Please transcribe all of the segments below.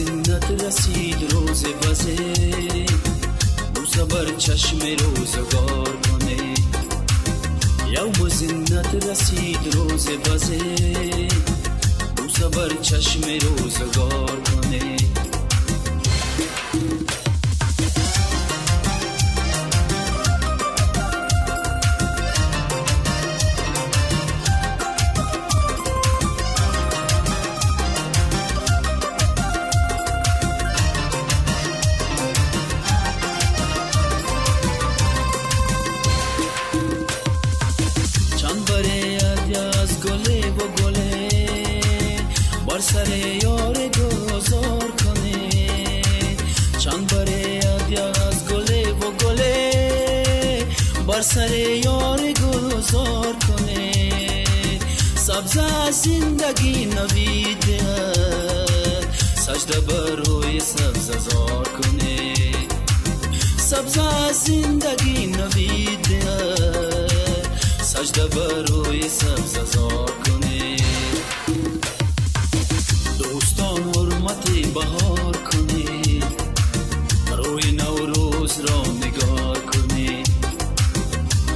زینت رسید روز بزه، بوسه بر چشم روزگار کنه. یوم زینت رسید روز بزه، بوسه بر چشم روزگار کنه. بر سر یار گذار کنه، چند بره از گله و گله بر سر یار گذار کنه. سبز از زندگی نویده، سجده بر روی سبزه زار کنه. سبز از زندگی نویده، سجده بر روی سبزه زار کنه. دوستان حرمت بهار کنید، روی نوروز را نگار کنید.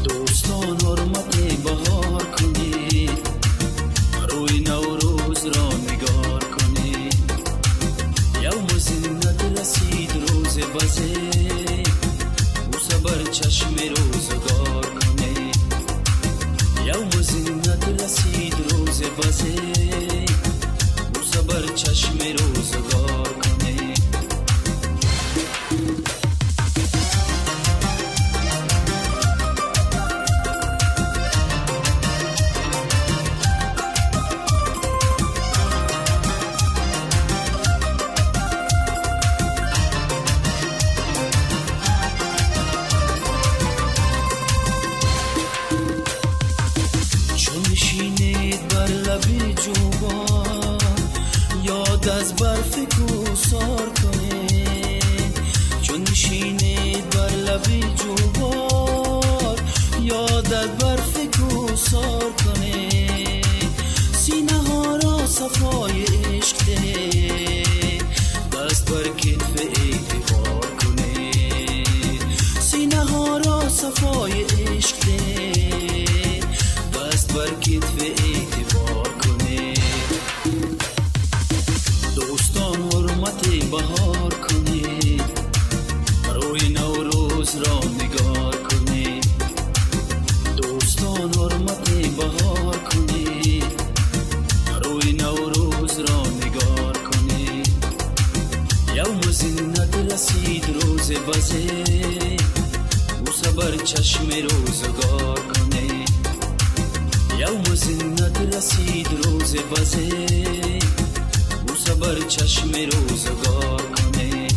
دوستان حرمت بهار کنید، روی نوروز را نگار کنید. یوم زینت رسید روز بزه، بوسه بر چشم روزگار کنید. یوم زینت رسید روز بزه، بر چشم روزگار کنه. چون نشینید بر لب جوبان، یاد از برف کوسار کنید. چون نشینید بر لب جوبار، یاد از برف کوسار کنید. سینه ها را صفای عشق ده، دست بر کتف اعتبار کنید. سینه ها را صفای عشق ده، دست بر کتف اعتبار کنید. دوستان حرمت بهار کنید، روی نوروز را نگار کنید. دوستان حرمت بهار کنید، روی نوروز را نگار کنید. یوم زینت رسید روز بزه، بوسه بر چشم روزگار کنید. یوم زینت رسید روز بزه، بوسه بر چشم روزگار کنه.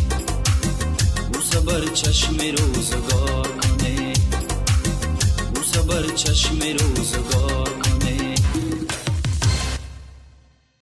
بوسه بر چشم روزگار کنه. بوسه بر چشم روزگار.